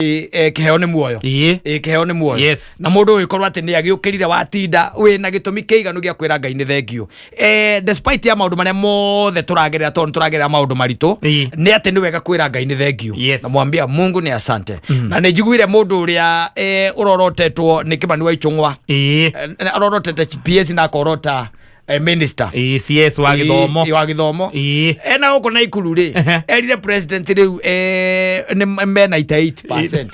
Kĩheo nĩ muoyo. Kĩheo nĩ muoyo. Na mũndũ ũgĩkorwo atĩ nĩ agĩũkĩrire watinda wĩna gĩtũmi kĩiganu gĩa kwĩra Ngai nĩ thengio, despite ya maũndũ marĩa mothe tũragerera, tondũ nĩ tũragerera maũndũ maritũ, nĩ atĩ nĩ wega kwĩra Ngai nĩ thengio. Na mwambia Mungu nĩ asante. Na nĩ njiguire mũndũ ũrĩa ũrorotetwo nĩ Kĩmani wa Ichũng'wa, arorotete PS na akorota minister. CS wa gĩthomo. Wa gĩthomo. Ena gũkũ na ikuru rĩ, erire president rĩu nĩ me 98%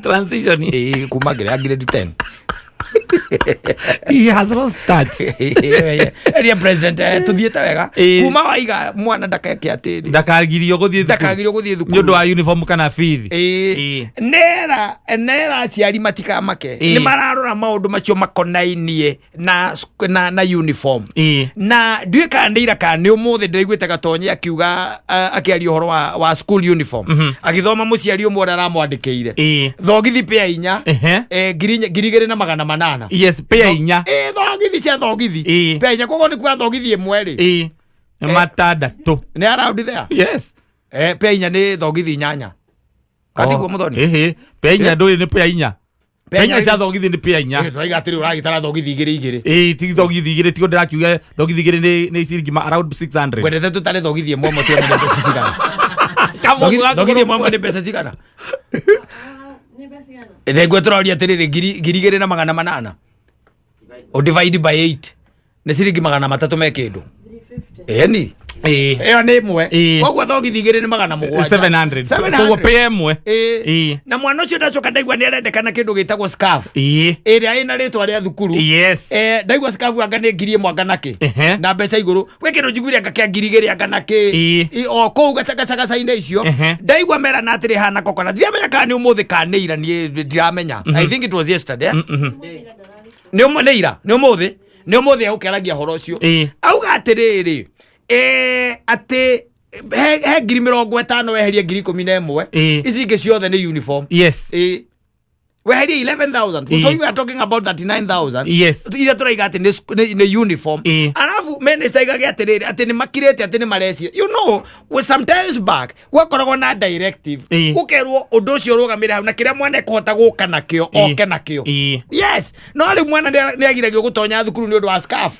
Transition. Kuma ngĩrĩ ya grade 10. He has lost touch. Erire president tũthiĩte wega kuma waiga mwana ndakeke atĩrĩ, ndakagirio gũthiĩ thukuru. Ndakagirio gũthiĩ nĩ thukuru ũndũ wa uniform kana bithi. Nera aciari matikamake. Nĩ mararora maũndũ macio makonainie na uniform. Na ndiũĩ kana nĩ ira kana nĩ ũmũthĩ ndĩraiguĩte Gatonye akiuga, akĩaria ũhoro wa school uniform, agĩthoma mũciari ũmwe ũrĩa aramwandĩkĩire, thogithi pĩa 4, 2800. Yes, pĩa 4. Thogithi cia thogithi. Pĩa 4, koguo nĩ kuga thogithi ĩmwe rĩ, Nĩ 6. Nĩ around there. Pĩa 4 nĩ thogithi 8, katiguo mũthoni? Ĩhĩ, pĩa 4 ndũĩ nĩ pĩa 4. Pĩa 4 cia thogithi nĩ pĩa 4. Tũraiga atĩrĩ, ũragĩtara thogithi igĩrĩ igĩrĩ. Ti thogithi 2, tiguo ndĩrakiuga, thogithi 2 nĩ ciringi around 600. Ngwendete tũtare thogithi ĩmwe ĩmwe tuone nĩ mbeca cigana. Kamũndũ gaku. Thogithi ĩmwe ĩmwe nĩ mbeca cigana? Nĩguo tũroria atĩrĩrĩ, 2800 o divide by 8 nĩ ciringi 300 me kĩndũ, ĩni. Ĩyo nĩ ĩmwe. Koguo thogithi 2 nĩ 700. 700. 700. Koguo pĩa 1. Na mwana ũcio ndacoka ndaigua nĩ arendekana kĩndũ gĩtagwo scarf, ĩrĩa ĩna rĩtwa rĩa thukuru. Ndaigua scarf anga nĩ 1000 anga nakĩ, na mbeca igũrũ gwĩ kĩndũ njiguire anga kĩa 2000 anga nakĩ. O kũu gacagaca-inĩ icio. Ndaigua merana atĩrĩ hana kokona, ndiramenya kana nĩ ũmũthĩ kana nĩ ira, niĩ ndiramenya. I think it was yesterday, eh? Nĩ ira, nĩ ũmũthĩ, nĩ ũmũthĩ egũkĩaragia ũhoro ũcio. Auga atĩrĩrĩ, atĩ he 50,000 weherie 11,000, ici ingĩ ciothe nĩ uniform. Weherie 11,000. So you are talking about 39,000 iria tũraiga atĩ nĩ uniform. Arabu minister aigage atĩrĩrĩ, atĩ nĩ makirĩte, atĩ nĩ marecia. We sometimes back gwakoragwo na directive, gũkerwo ũndũ ũcio ũrũgamĩre hau na kĩrĩa mwana ekũhota gũka nakĩo, oke nakĩo. Yes, no rĩu mwana nĩ agiragio gũtonya thukuru nĩ ũndũ wa scarf.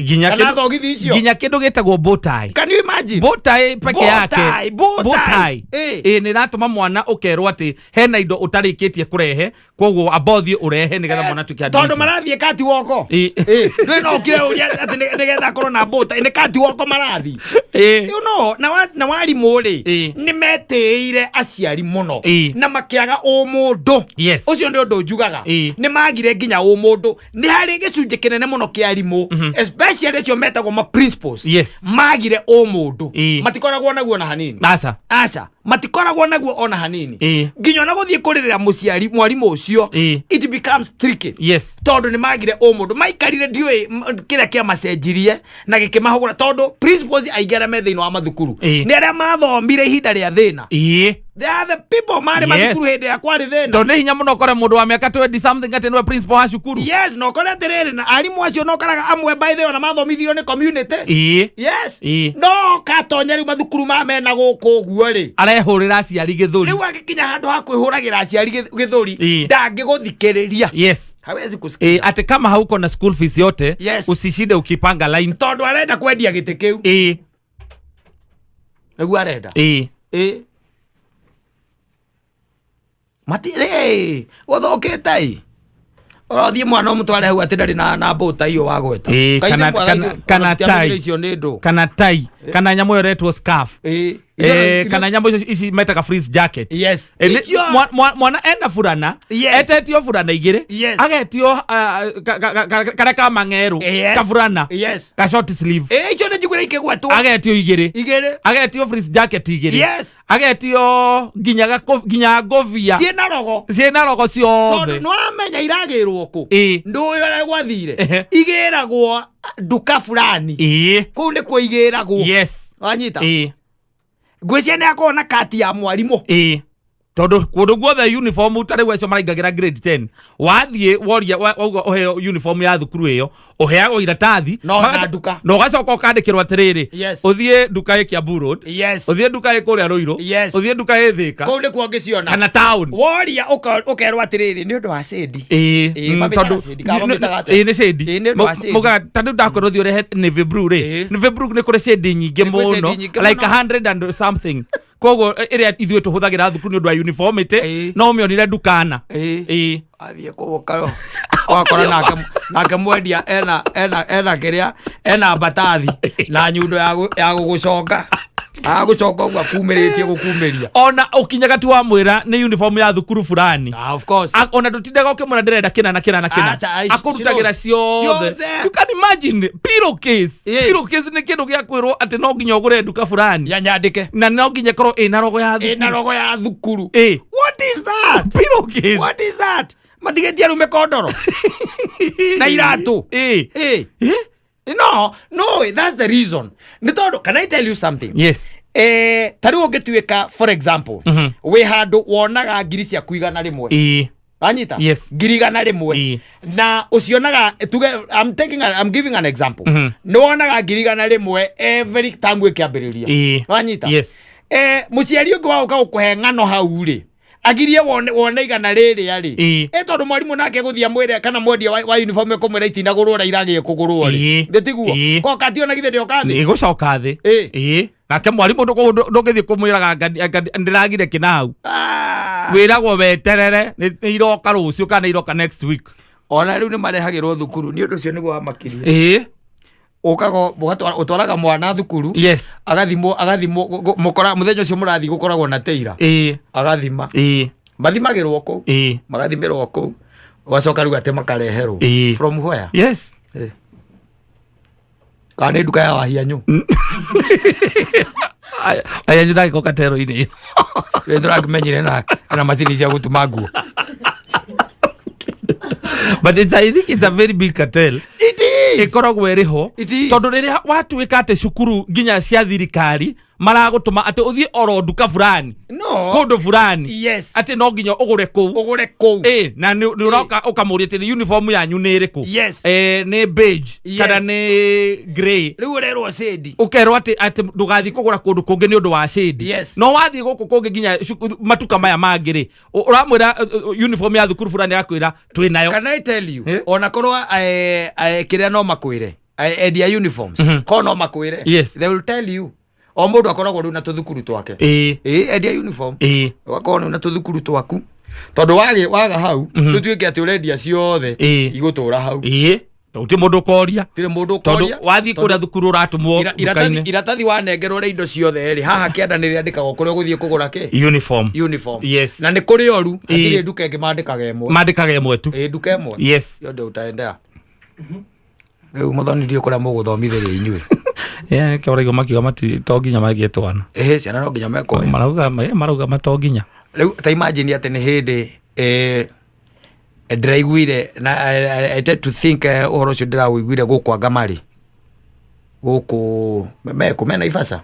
Nginya Kana thogithi icio. Nginya kĩndũ gĩtagwo bow tie. Can you imagine? Bow tie peke Bow yake. tie, bow tie. Bow tie. Nĩ ĩratũma mwana ũkerwo atĩ hena indo ũtarĩkĩtie kũrehe, koguo amba ũthiĩ ũrehe nĩgetha mwana atuĩke Tondũ admitted. marathiĩ kati woko. Ndũĩ no ũkire ũria atĩ nĩgetha akorwo na bow tie, nĩ kati woko marathiĩ. Na warimũ rĩ, nĩ metĩĩire aciari mũno na makĩaga ũmũndũ. Ũcio nĩ ũndũ njugaga. Nĩ magire nginya ũmũndũ. Nĩ harĩ gĩcunjĩ kĩnene mũno kĩa arimũ, especially acio metagwo ma principals, magire ũmũndũ. Matikoragwo naguo na hanini. Aca. Aca, matikoragwo naguo ona hanini. Nginya ona gũthiĩ kũrĩrĩra mũciari mwarimũ ũcio, it becomes tricky, tondũ nĩ magire ũmũndũ. Maikarire ndiũĩ kĩrĩa kĩamacenjirie na gĩkĩmahũgũra, tondũ principals aingĩ arĩa me thĩinĩ wa mathukuru nĩ arĩa mathomire ihinda rĩa thĩna. They are the people marĩ mathukuru hĩndĩ ĩrĩa kwarĩ thĩna. Tondũ nĩ hinya mũno ũkore mũndũ wa mĩaka 20 something atĩ nĩwe principal wa cukuru. Yes, na ũkore atĩrĩrĩ, na arimũ acio no koraga amwe by the way ona mathomithirio nĩ community. No katonya rĩu mathukuru ma mena gũkũ ũguo rĩ, Arehũrĩra aciari gĩthũri. Rĩu agĩkinya handũ ha kwĩhũragĩra aciari gĩthũri, ndangĩgũthikĩrĩria. Hawezi kusikia. Atĩ kama hauko na school fees yote, usishinde ukipanga line. Tondũ arenda kwendia gĩtĩ kĩu. Nĩguo arenda. Matirĩ gũthũkĩte ĩ, ũrothiĩ mwana ũmũtware hau atĩ ndarĩ na mbũta iyo wagweta. Kana tai. Icio nĩ ndũ. Kana tai, kana nyamũ ĩyo ĩretwo scarf. Kana nyamũ icio ici metaga fleece jacket. Icio- Mwana ena burana, etetio burana 2, agetio karĩa ka mang'erũ, kaburana ka short sleeve. Icio nĩ njiguire ikĩgwetwo. Agetio 2. 2. Agetio fleece jacket 2. Agetio nginya ngobia Ciĩna rogo. Ciĩna rogo tondũ ciothe. Nĩ wamenya iragĩrwo kũ? Ndũĩ ũrĩa gwathire? Igĩragwo nduka fulani. Kũu nĩkuo igĩragwo. Wanyita? Ngwĩciria nĩ akorwo na kati ya mwarimũ. Tondũ kũndũ guothe uniform, ta rĩu acio maraingagĩra grade 10, wathiĩ woria wauga ũheo uniform ya thukuru ĩyo, ũheagwo iratathi. No, na nduka. Na ũgacoka ũkandĩkĩrwo atĩrĩrĩ, ũthiĩ nduka ĩ Kiambu Road, ũthiĩ nduka ĩ kũrĩa Ruiru, ũthiĩ nduka ĩ Thĩka. Kũu nĩkuo ngĩciona. Kana town. Woria ũkerwo atĩrĩrĩ, nĩ ũndũ wa cĩndi. Ĩĩ, mamĩtaga tondũ shade, kana mamĩtaga atĩa? Ĩĩ, nĩ shade. Ĩĩ, nĩ ũndũ wa shade. Mugaga ta rĩu ndakwĩra ũthiĩ ũrehe navy blue rĩ, navy blue nĩ kũrĩ shade nyingĩ Nĩ kwĩ shade mũno, nyingĩ like mũno. 100 and something. Koguo ĩrĩa ithuĩ tũhũthagĩra thukuru nĩ ũndũ wa uniformity, no ũmĩonire ndukana. Athiĩ kũu ũgakora nake mwendia ena kĩrĩa, ena mbatathi na nyundo ya gũgũconga, agũcoka ũguo akumĩrĩtie gũkumĩria. Ona ũkinyaga tu wamwĩra nĩ uniform ya thukuru fulani. Ah, of course. Ona ndũtindaga ũkĩmwĩra ndĩrenda kĩna na kĩna na kĩna. Acha, Akũrutagĩra ciothe. Ciothe. You can imagine pillowcase. Pillowcase nĩ kĩndũ gĩa kwĩrwo atĩ no nginya ũgũre nduka fulani. Ya nyandĩke. Na no nginya ĩkorwo ĩna rogo ya thukuru. Ĩna rogo ya thukuru. What is that? Pillowcase. What is that? Matigĩtie arũme kondoro na iratũ. No, that's the reason. Nĩ tondũ, can I tell you something? Yes. Ta rĩu ũngĩtuĩka, for example, wĩ handũ wonaga ngiri ciaku 100. Wanyita? Yes. Ngiri 100. Na ũcionaga, tuge I'm giving an example. Nĩ wonaga ngiri 100 every term ĩkĩambĩrĩria. Wanyita? Yes. Mũciari ũngĩ wa gũka gũkũhe ng'ano hau rĩ, agirie wone igana rĩrĩa rĩ. Tondũ mwarimũ nake gũthiĩ amwĩre kana mwendia wa uniform ekũmwĩra itinagũrwo ũrĩa iragĩe kũgũrwo rĩ. Nĩ tiguo? Ko kationa githĩ ndĩoka thĩ? Ĩgũcoka thĩ. Nake mwarimũ ndũngĩthiĩ kũmwĩraga ndĩragire kĩna hau. Wĩragwo weterere nĩ iroka rũciũ kana iroka next week. Ona rĩu nĩ marehagĩrwo thukuru, nĩ ũndũ ũcio nĩguo wamakirie. Ũkaga ũtwaraga mwana thukuru. Agathimwo, agathimwo, mũkora mũthenya ũcio mũrathiĩ gũkoragwo na teira. Agathima. Mathimagĩrwo kũu. Magathimĩrwo kũu. Ũgacoka rĩu atĩ makareherwo. From where? Yes. Kana nĩ nduka ya Wahianyũ? Aya, ndagĩka katero-inĩ. Rĩu tũrakĩmenyire na macini cia gũtuma nguo. But I think it's a very big cartel. It is. Ĩkoragwo ĩrĩ ho. It is. Tondũ rĩrĩa watuĩka atĩ cukuru nginya cia thirikari maragũtũma atĩ ũthiĩ oro nduka fulani. No. Kũndũ fulani. Yes. Atĩ no nginya ũgũre kũu. Ũgũre kũu. Na nĩ ũroka ũkamũria atĩ uniform yanyu nĩ ĩrĩkũ? Yes. Nĩ beige Yes. kana nĩ grey. Rĩu ũrerwo shade. Ũkerwo atĩ ndũgathiĩ kũgũra kũndũ kũngĩ nĩ ũndũ wa shade. Yes. No wathiĩ gũkũ kũngĩ nginya matuka maya mangĩ rĩ, ũramwĩra uniform ya thukuru fulani akwĩra twĩ nayo. Can I tell you? Ona korwo, kĩrĩa no makwĩre. Endia uniforms. Korwo no makwĩre. Yes. They will tell you. O mũndũ akoragwo rĩu na tũthukuru twake. Endia uniform. Ũgakorwo rĩu na tũthukuru twaku. Tondũ waga hau, tũtuĩke atĩ ũrendia ciothe, igũtũra hau. Gũtirĩ mũndũ ũkoria. Gũtirĩ mũndũ Tondũ ũkoria. wathiĩ kũrĩa thukuru ũratũmwo nduka-inĩ. Iratathi wanengerwo rĩa indo ciothe rĩ, haha kĩanda nĩ rĩandĩkagwo kũrĩa ũgũthiĩ kũgũra kĩ? Uniform. Uniform. Yes. Na nĩ kũrĩ oru, hatirĩ nduka ĩngĩ mandĩkaga ĩmwe. Mandĩkaga ĩmwe tu. Nduka ĩmwe. Yes. Yo ndio utaendea. Rĩu mũthoni ndiũĩ kũrĩa mũgũthomithĩria inyuĩ. Yeah, kĩo ũraigua makiuga to nginya magĩe twana. Ciana no nginya mekwo. Marauga mato nginya. Rĩu ta imagine atĩ nĩ hĩndĩ, ndĩraiguire na I tend to think, ũhoro ũcio ndĩrawũiguire gũkũ Angamari. Gũkũ mekũ mena Naivasha?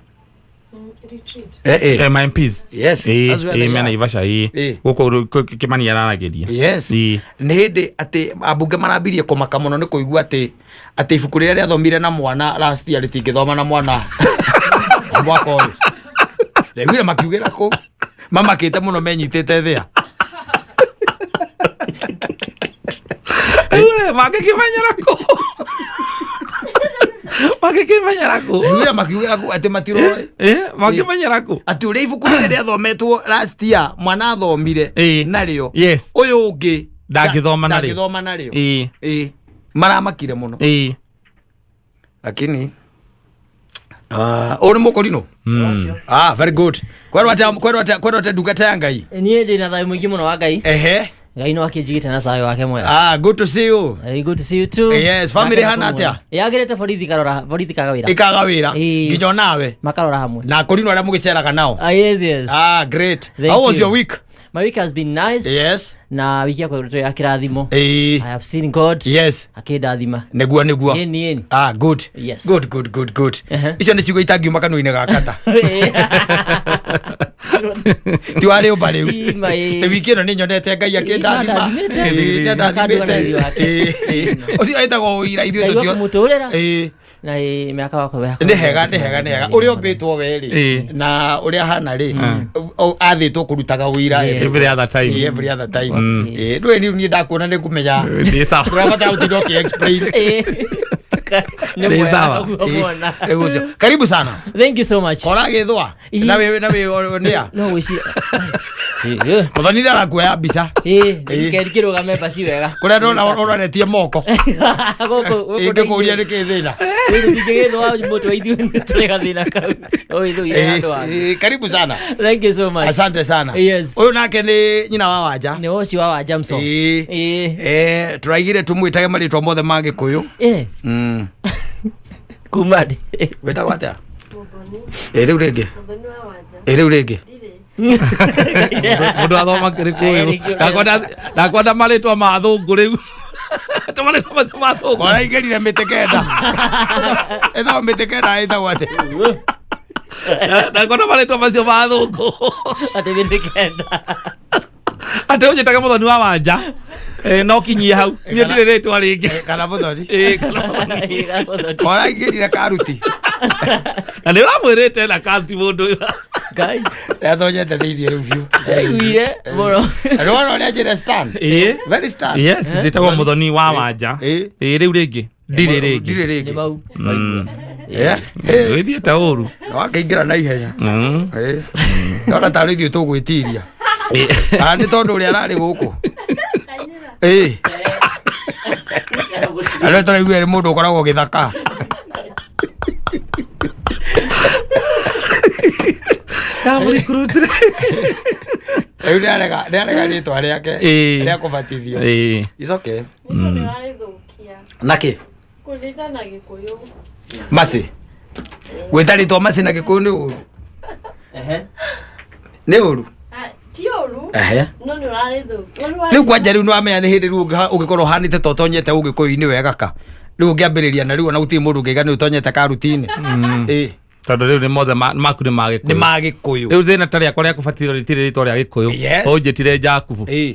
My MPs. Yes, that's where they mena are. Naivasha, Gũkũ Kĩmani araragĩria. Yes. Nĩ hĩndĩ atĩ ambunge marambirie kũmaka mũno nĩ kũigua atĩ ibuku rĩrĩa rĩathomire na mwana last year rĩtingĩthoma na mwana mwaka ũyũ. Ndaiguire makiugĩra kũu. Mamakĩte mũno menyitĩte thĩa. Rĩu mangĩkĩmenyera kũ? Mangĩkĩmenyera kũ? Ndaiguire makiugĩra kũu atĩ matiroĩ. Mangĩmenyera kũ? Atĩ ũrĩa ibuku rĩrĩa rĩathometwo last year mwana athomire narĩo. Yes. Ũyũ ũngĩ Ndangĩthoma narĩo. Ndangĩthoma narĩo. Maramakire mũno. Lakini, ũyũ nĩ mũkorino? Very good. Kwerwo atĩa, kwerwo atĩa, kwerwo atĩa ndungata ya Ngai? Niĩ ndĩ na thayũ mũingĩ mũno wa Ngai. Ngai no akĩnjigĩte na thayũ wake mwega. Good to see you. Good to see you too. Yes, family Nake hana nakũmwona. atĩa? Yagĩrĩte borithi karora, borithi kaga wĩra. Ikaga wĩra. Nginya onawe. Makarora hamwe. Na akorino arĩa mũgĩceraga nao. Yes, yes. Great. Thank How was you. your week? My week has been nice. Yes. Na wiki yakwa ĩkoretwo ya kĩrathimo. I have seen God. Yes. Akĩndathima. Nĩguo, nĩguo. Ĩni, ĩni. Good. Yes. Good, good, good, good. Icio nĩ ciugo itangiuma kanua-inĩ ga kata. Ti wa rĩũmba rĩu. Ima, ĩĩ. Te wiki ĩno nĩ nyonete Ngai akĩndathima. Andathimĩte. Ĩĩ, nĩ andathimĩte. Kandua na irio wake. Ĩĩ, ĩĩ. Ũcio ĩtagwo ũira ithuĩ Ngai tũtio. wakũmũtũrĩra Ĩĩ. na ĩĩ, mĩaka wakwa wakwa Nĩ hega, nĩ hega, nĩ hega. Ũrĩa ũmbĩtwo we rĩ Ĩĩ. na ũrĩa hana rĩ athĩtwo kũrutaga ũira Yes. Every other time. Ĩĩ, every other time. Ĩĩ, ndũĩ rĩu niĩ ndakuona nĩ ngũmenya. Nĩ sawa. Ndũrabatara gũtinda ũkĩ explain. Ĩĩ. Nĩ Nĩ mwega sawa. ũguo muona. Rĩu ũcio. Karibu sana. Thank you so much. Kora gĩthwa. Ĩĩ. Na wĩ na wĩ nĩa. No gwĩciria. Ĩĩ. Mũthoni nĩ arakuoya mbica. Ĩĩ, ndikeri kĩrũgame mbaci wega. Kũrĩa ndona ũroretie moko. Gũkũ gũkũ Ingĩkũria nĩ kĩ thĩna. Tũtingĩgĩthwa mũtwe ithuĩ nĩ tũrĩ gathĩna kau. No wĩthũire handũ hangĩ. Ĩĩ, karibu sana. Thank you so much. Asante sana. Yes. Ũyũ nake nĩ nyina wa Wanja. Nĩ ũcio wa Wanja Mso. Ĩĩ. Ĩĩ. Eh, tũraigire tũmwĩtage marĩtwa mothe ma Gĩkũyũ. Ĩĩ. Kuma rĩ? Wĩtagwo atĩa? Ĩ rĩu rĩngĩ. Ĩ rĩu rĩngĩ. Mũndũ athoma kĩrĩkũ ũyũ? Ndakwenda marĩtwa ma thũngũ rĩu. Ta marĩtwa macio ma thũngũ. Ũraingĩrire mĩtĩ kenda. Ĩtagwo mĩtĩ kenda ĩtagwo atĩa? Ndakwenda marĩtwa macio ma thũngũ. Atĩ mĩtĩ kenda. Atĩ ũnjĩtage mũthoni wa Wanja. No kinyie hau. Niĩ ndirĩ rĩtwa rĩngĩ. Kana mũthoni. Ĩĩ, kana mũthoni. Ĩĩ, mũthoni. Ũraingĩrire karuti. Na nĩ ũramwĩrĩte na karuti mũndũ ũyũ. Ngai. Nĩatonyete thĩinĩ rĩu biũ. Ndaiguire mũno. Na nĩwona ũrĩa njĩra stand. Ĩĩ. Very stand. Yes, njĩtagwo mũthoni wa Wanja. Ĩĩ. Ĩĩ, rĩu rĩngĩ. Ndirĩ rĩngĩ. Ndirĩ Nĩ rĩngĩ. mau. Maigua. Eh, Wĩthiĩte ũru. wakĩingĩra na ihenya. Ĩĩ. Ndona tarĩ ithuĩ tũgwĩtiria. Kana nĩ tondũ ũrĩa ararĩ gũkũ. Ĩĩ. Arĩa tũraigua nĩ mũndũ ũkoragwo gĩthaka. Ndamũrikurutire. Rĩu nĩarega nĩarega rĩtwa rĩake Ĩĩ. rĩa kũbatithio. Ĩĩ. It's okay. Nĩwarĩthũkia Nakĩ? kũrĩta na Gĩkũyũ. Maci. Gwĩta rĩtwa Maci na Gĩkũyũ nĩ ũru. Ehe. Nĩ ũru. Ti ũru Ehe. no nĩ ũrarĩthũkia. Rĩu kwanja rĩu nĩwamenya nĩ hĩndĩ rĩu ũngĩkorwo ũhanĩte ta ũtonyete ũgĩkũyũ-inĩ wega ka. Rĩu ũngĩambĩrĩria na rĩu ona gũtirĩ mũndũ ũngĩiga nĩ ũtonyete karuti-inĩ. Ĩĩ. Tondũ rĩu nĩ mothe maku nĩ ma Nĩ Gĩkũyũ. ma Gĩkũyũ. Rĩu thĩna ta rĩakwa rĩa kũbatithio rĩtirĩ rĩtwa rĩa Gĩkũyũ. Yes. Ũnjĩtire Jakubu. Ĩĩ.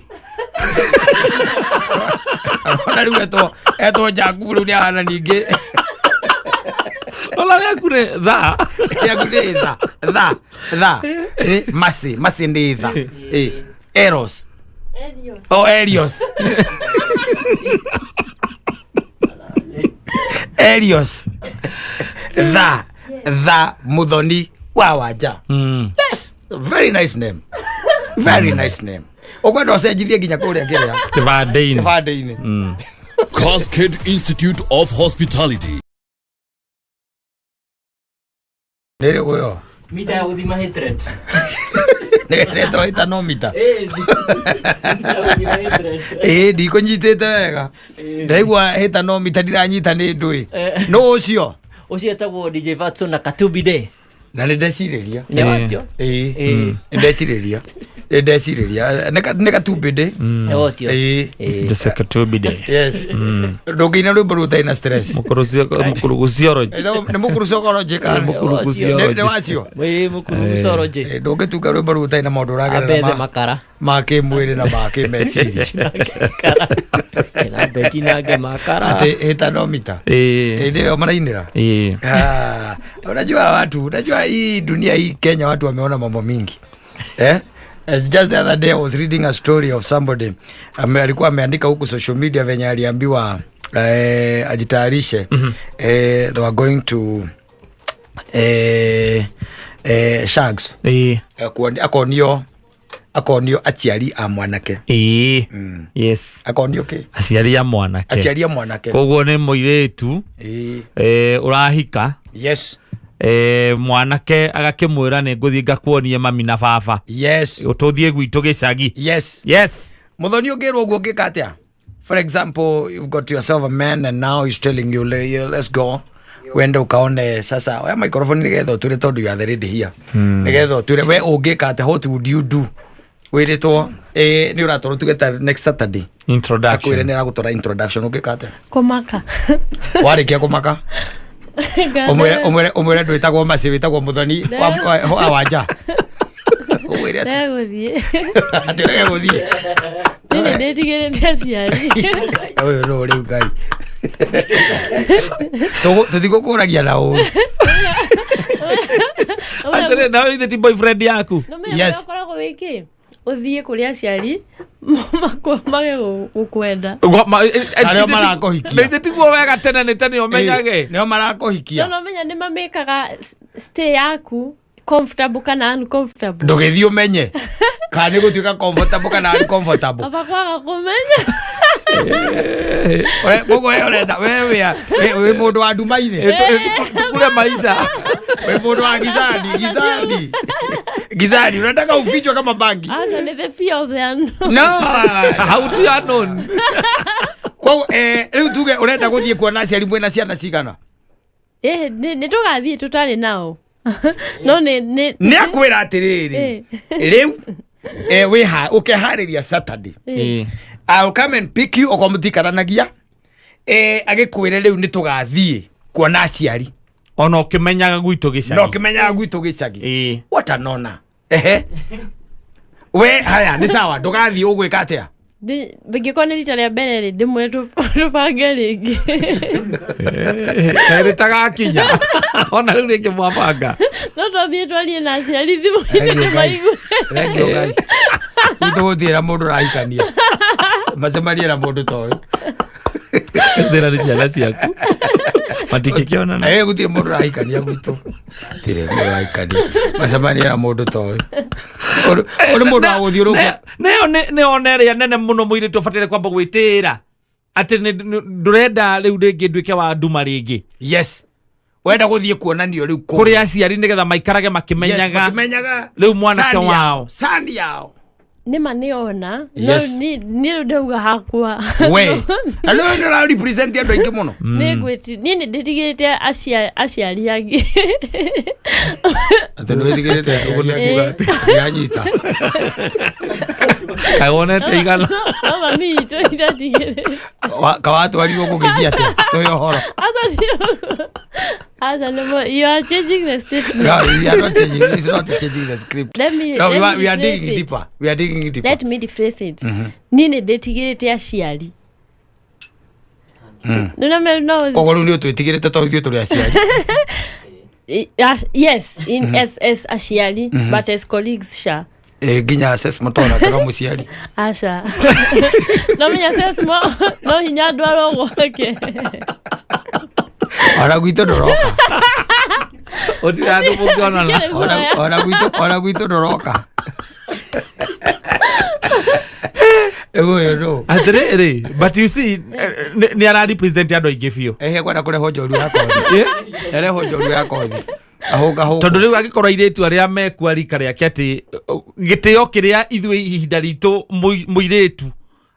Ona rĩu etwo Jakubu rĩu nĩahana ningĩ. Ona rĩaku nĩ tha. Rĩaku nĩ tha. Tha. Tha. Ĩĩ, Maci. Maci nĩ tha. Ĩĩ. Eros. Elios. Oh, Elios. Elios. Tha. Tha Muthoni wa Wanja. Yes. Very nice name. Very nice name. Ũkwenda ũcenjithie nginya kũrĩa kĩrĩa Kĩbandĩ-inĩ. kĩbandĩ-inĩ. Cascade Institute of Hospitality. Nĩ rĩgũ ĩyo? Mita ya gũthima hatred. Nĩ rĩtwa ĩtanomita. Ĩĩ, mita ya gũthima hatred. Ĩĩ ndikũnyitĩte wega. Ndaigua hĩtanomita ndiranyita nĩ ndũĩ. Nũ ũcio? Ũcio etagwo DJ Fatso na Katubi Day. Na nĩ ndecirĩria. Nĩ wacio? Ĩĩ. Ĩĩ. Nĩ ndecirĩria. Nĩ ndecirĩria. Nĩ gatumbĩ ndĩ. Nĩ wacio? Ĩĩ. Ĩĩ. Jose Katubi Day. Yes. Ndũngĩina rwĩmbo rũu ũtarĩ na stress. Mũkũrũgũciology. Nĩ mũkũrũcokoroji kana? Mũkũrũgũciology. Nĩ wacio? Ĩĩ, mũkũrũgũciology. Ĩĩ, ndũngĩtunga rwĩmbo rũu ũtarĩ na maũndũ ũragerera Ambethe makara. ma kĩmwĩrĩ na ma kĩmeciria. Kena beti nange makara. Atĩ ĩtanomita. Ĩĩ. Hĩndĩ ĩyo marainĩra. Ĩĩ. Ah, unajua watu, unajua hii dunia hii Kenya watu wameona mambo mingi. Eh? Just the other day I was reading a story of somebody alikuwa ameandika huku social media venye aliambiwa ajitayarishe. They were going to shags. Ĩĩ. Akonio aciari a mwanake. Ĩĩ. Yes. Akonio kĩ? Aciari a mwanake. Aciari a mwanake. Koguo nĩ mũirĩtu, Ĩĩ. ũrahika. Yes. Mwanake agakĩmwĩra nĩ ngũthiĩ ngakuonie mami na baba. Yes. Tũthiĩ gwitũ gĩcagi. Yes. Yes. Mũthoni ũngĩrwo ũguo ũngĩka atĩa? For example, you've got yourself a man and now he's telling you, let's go. Wende ukaone sasa oya microphone nĩgetha ũtwĩre tondũ you are the lady here. Nĩgetha ũtwĩre we ũngĩka atĩa, what would you do? Wĩrĩtwo, nĩ ũratwarwo tuge ta next Saturday. Introduction. Akwĩre nĩ aragũtwara introduction, ũngĩka atĩa? Kũmaka. Warĩkia kũmaka? Ũmwĩre ndwĩtagwo Mercy, wĩtagwo Mũthoni wa Wanja. Ũgwĩre atĩa? Ndegũthiĩ. Atĩ ũrege gũthiĩ. Niĩ nĩ ndĩtigĩrĩte aciari. Ũyũ nũ rĩu Ngai. Tũtigũkũragia na ũru. Atĩrĩ, nawe ithe ti boyfriend yaku? Yes. Yes. Ũkoragwo wĩ kĩ ũthiĩ kũrĩ aciari mage gũkwenda. Na nĩo marakũhikia. Na ithe tiguo wega tene nĩ tene ũmenyage. Nĩo marakũhikia. No menya nĩ mamĩkaga stay yaku comfortable kana uncomfortable. Ndũgĩthiĩ ũmenye kana nĩ gũtuĩka comfortable kana uncomfortable. Baba kwaga kũmenya. Koguo we ũrenda we wĩ mũndũ wa nduma-inĩ. Tukule maisha. Wĩ mũndũ wa gizani gizani gizani, unataka ufichwe kama bangi. Aca, nĩ the fear of the unknown. No. How do you know? Koguo rĩu tuge ũrenda gũthiĩ kuona aciari mwĩna ciana cigana? Ĩ, nĩ tũgathiĩ tũtarĩ nao, no nĩ Nĩ akwĩra atĩrĩrĩ, rĩu wĩha ũkeharĩria Saturday, I'll come and pick you, okorwo mũtikaranagia, agĩkwĩre rĩu nĩ tũgathiĩ kuona aciari. Ona ũkĩmenyaga gwitũ gĩcagi. No ũkĩmenyaga gwitũ gĩcagi. Ĩĩ. What an honor. Ehe, we haya nĩ sawa, ndũgathiĩ, ũgwĩka atĩa? Ingĩkorwo nĩ rita rĩa mbere rĩ, ndĩmwĩre tũbange rĩngĩ. Kaĩrĩ tagakinya ona rĩu rĩngĩ mwabanga. No twambie twarie na aciari thimũ-inĩ tũmaigue. Thengiũ Ngai. Gwitũ gũtirĩ na mũndũ ũrahikania macemanie na mũndũ ta ũyũ. Thĩna nĩ ciana ciaku matingĩkĩonana. Gũtirĩ mũndũ ũrahikania gwitũ, gũtirĩ mũndũ ũrahikania macemanie na mũndũ ta ũyũ. Ũyũ nĩ mũndũ wa gũthiũrũrũka. Nayo nĩ ona ĩrĩa nene mũno mũirĩtu ũbataire kwamba gwĩtĩĩra atĩ ndũrenda rĩu rĩngĩ nduĩke wa nduma rĩngĩ. Yes, wenda gũthiĩ kuonanio rĩu kũu. Kũrĩ aciari nĩgetha maikarage Yes, makĩmenyaga makĩmenyaga rĩu mwanake sani yao, wao. sani yao. Nĩ ma nĩ ona no Yes. niĩ rĩu ndauga hakwa. We na rĩu nĩ ũra represent andũ aingĩ mũno. Nĩ ngwĩti niĩ nĩ ndĩtigĩrĩte aciari angĩ. Atĩ nĩ wĩtigĩrĩte aciari angĩ? Ndiranyita. Kaĩ wonete igana? No mami itũ iratigĩrĩte. Kawatwarirwo gũgĩthiĩ atĩa tũhe ũhoro? Aca, aca, nĩmo you are changing the statement. No, we are not changing. It's not changing the script. Let me, No, let we are, me we are rephrase digging it. deeper. We are digging deeper. Let me rephrase it. Niĩ nĩ ndĩtigĩrĩte aciari. Nĩ no. Koguo rĩu nĩ ũtwĩtigĩrĩte tondũ ithuĩ tũrĩ aciari. Yes, in as aciari, but as colleagues sha. Nginya access mũtona kaga mũciari. Aca, no menya sesmo no hinya ndwarwo gwake. Ona gwitũ ndũroka. Ũtirĩ handũ mũngĩonana. Kĩrĩ guoya. Ona gwitũ ndũroka. Rĩu ũyũ nũ? Atĩrĩrĩ, but you see, nĩ ara represent andũ aingĩ biũ. Ehe, kwenda kũrehwo njoru ya kothi. Arehwo njoru ya kothi. Ahũnga hũngũ. Tondũ rĩu angĩkorwo airĩtu arĩa mekua rika rĩake atĩ gĩtĩo kĩrĩa ithuĩ ihinda ritũ mũirĩtu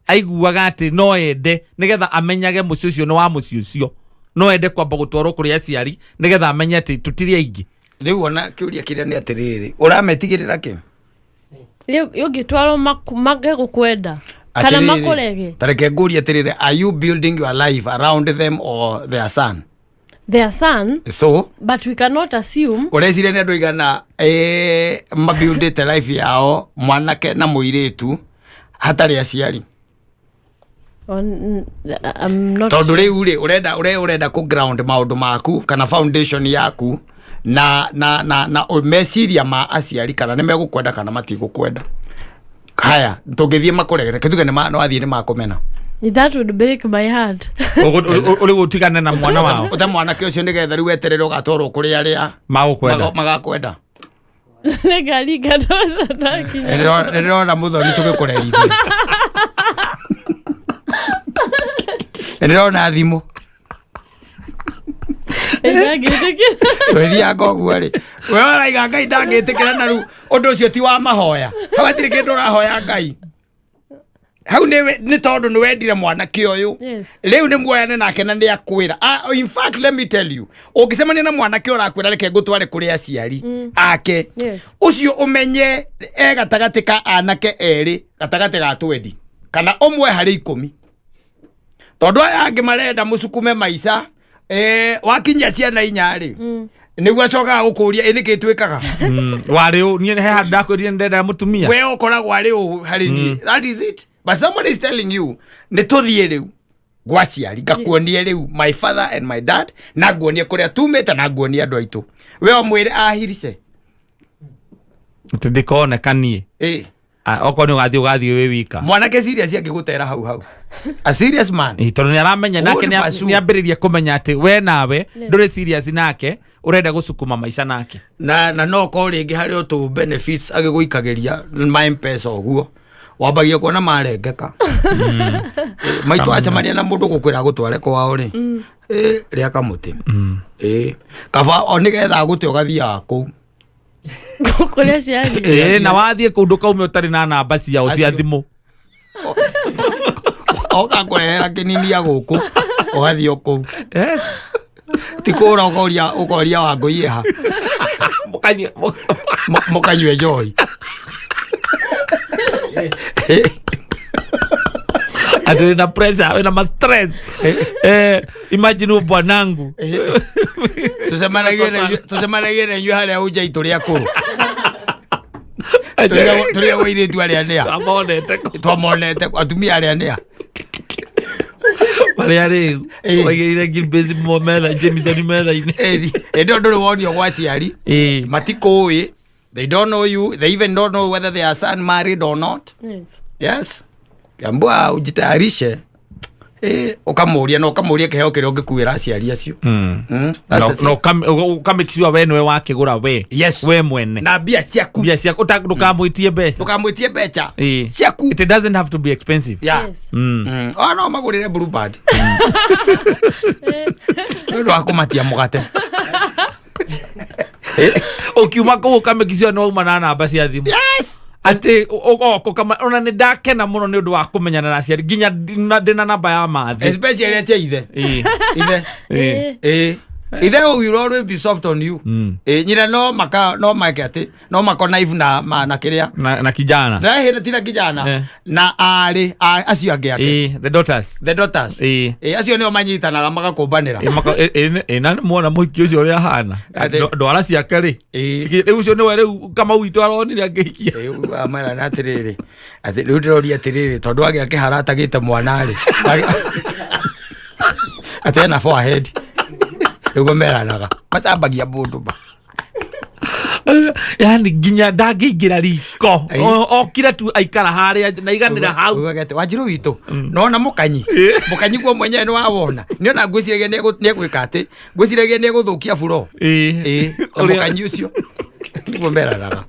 aiguaga atĩ no ende nĩgetha amenyage mũciĩ ũcio nĩ wa mũciĩ ũcio, no ende kwamba gũtwarwo kũrĩ aciari nĩgetha amenye atĩ tũtirĩ aingĩ. Rĩu ona kĩũria kĩrĩa nĩ atĩrĩrĩ, ũrametigĩrĩra kĩ? Rĩu ũngĩtwarwo mage gũkwenda kana Atĩrĩrĩ, makũrege. Ta reke ngũrie atĩrĩrĩ, are you building your life around them or their son? Their son. So but we cannot assume. Ũreciria nĩ andũ aigana mabuildĩte life yao, mwanake na mũirĩtu, hatarĩ aciari? I'm not. Tondũ rĩu rĩ ũrenda ũrenda kũ ground maũndũ maku kana foundation yaku na meciria ma aciari kana nĩ megũkwenda kana matigũkwenda. Haya, tũngĩthiĩ makũregere, kĩtuge nĩ wathiĩ nĩ makũmena. That would break my heart. Ũrĩ gũtigane na mwana wao. Ũte mwanake ũcio nĩgetha rĩu weterere ũgatwarwo kũrĩ arĩa magũkwenda. Magakwenda. Nĩngaringa no ndakinya. Nĩ ndĩrona mũthoni tũgĩkũrerithia, nĩ ndĩrona thimũ. Ndangĩtĩkĩra. Wĩthianga ũguo rĩ, we ũraiga Ngai ndangĩtĩkĩra, na rĩu ũndũ ũcio ti wa mahoya. Hau hatirĩ kĩndũ ũrahoya Ngai hau, nĩ tondũ nĩ wendire mwanake ũyũ. Rĩu nĩ muoyane nake na nĩ akwĩra. Ah, in fact, let me tell you, ũngĩcemania na mwanake ũrakwĩra reke ngũtware kũrĩ aciari ake, ũcio ũmenye e gatagatĩ ka anake erĩ, gatagatĩ ga 20 kana ũmwe harĩ 10, tondũ aya angĩ marenda mũcukume maica. Wakinyia ciana 4 rĩ, Nĩguo acokaga gũkũria ĩ nĩkĩ twĩkaga. Warĩ ũ niĩ he handũ ndakwĩrire ndenda mũtumia. We ũkoragwo arĩ ũ harĩ niĩ? That is it. But somebody is telling you nĩ tũthiĩ rĩu gwa aciari, ngakuonie rĩu my father and my dad, na nguonie kũrĩa tumĩte, na nguonie andũ aitũ. We ũmwĩre ahirice. Atĩ ndikoneka niĩ. Ĩ. Ah, okorwo nĩ ũgathiĩ wĩ wika. Mwanake serious angĩgũtera hau hau, a serious man. Ĩ, tondũ nĩ aramenya nake. Would pursue. Nĩ ambĩrĩria kũmenya atĩ we nawe ndũrĩ serious nake, ũrenda gũcukuma maica nake. Na no korwo rĩngĩ harĩ o tũ benefits agĩgũikagĩria ma Mpesa ũguo, wambagia kuona marengeka. Maitũ acemania na mũndũ gũkwĩra gũtware kwao rĩ, rĩa kamũtĩ. Kaba o nĩgetha agũte ũgathiaga kũu. Kũrĩa aciari. Ĩ, na wathiĩ kũu ndũkaume ũtarĩ na namba ciao cia Acio. thimũ. Oka kũrehera kĩnini ya gũkũ, ũgathiĩ o kũu. Yes. Ti kũra ũkoria Wangũi ha mũkanyue njohi. Ati wĩna pressure, wĩna ma stress, imagine huyo bwanangu. Tũcemanagie na inyuĩ harĩa ũnja itũ rĩa kũrũ tũrĩa airĩtu arĩa nĩa. Amonete kũ? Twamonete atumia arĩa nĩa. Marĩa rĩu waigĩrĩire Gilbert metha, Jameson metha-inĩ. Ĩni, hĩndĩ ĩyo ndũrĩ wonio gwa aciari. Matikũĩ, they don't know you, they even don't know whether their son married or not. Yes. Yes, ambua ujitayarishe. Ũkamũria na ũkamũria kĩheo kĩrĩa ũngĩkuĩra aciari acio. That's the thing. Na ũkamake sure we nĩwe wakĩgũra we. Yes. We mwene. Na mbia ciaku. Mbia ciaku, ndũkamwĩtie mbeca. Ndũkamwĩtie mbeca. Ĩ. Ciaku. It doesn't have to be expensive. Yeah. Yes. O no magũrĩre Blue Band nĩ ũndũ wa kũmatia mũgate. Ũkiuma kũu ũkamake sure nĩ wauma na namba cia thimũ. Yes. Atĩ ũgoka ona nĩ ndakena mũno nĩ ũndũ wa kũmenyana na aciari nginya ndĩna namba ya mathĩ. Especially acia ithe. Ithe. Ĩ. Ithe will always be soft on you. Nyina no maka no make atĩ no makonaive na na kĩrĩa. Na kijana. Ndahĩndĩ tira kijana. Na arĩ acio angĩ ake. Ĩ, the daughters. The daughters. Acio nĩo manyitanaga magakũmbanĩra. Ĩ, ĩ, ĩ, na nĩ muona mũhiki ũcio ũrĩa ahana. Ndwara ciake rĩ. Rĩu ũcio nĩwe rĩu Kamau witũ aronire angĩhikia. Rĩu amerana atĩrĩrĩ, atĩ rĩu ndĩroria atĩrĩrĩ, tondũ agĩa kĩhara atagĩte mwana rĩ, atĩ ena forehead rĩu meranaga macambagia mũndũ ma. Yani nginya ndangĩingĩra riko. Okire tu aikara harĩa na iganĩra hau. Ugaga atĩ Wanjirũ witũ nona mũkanyi mũkanyi guo mwenyewe nĩ wawona nĩona ngwĩciragia nĩegwĩka atĩ ngwĩciragia nĩegũthũkia buro. Ĩ, na mũkanyi ũcio nĩguo meranaga.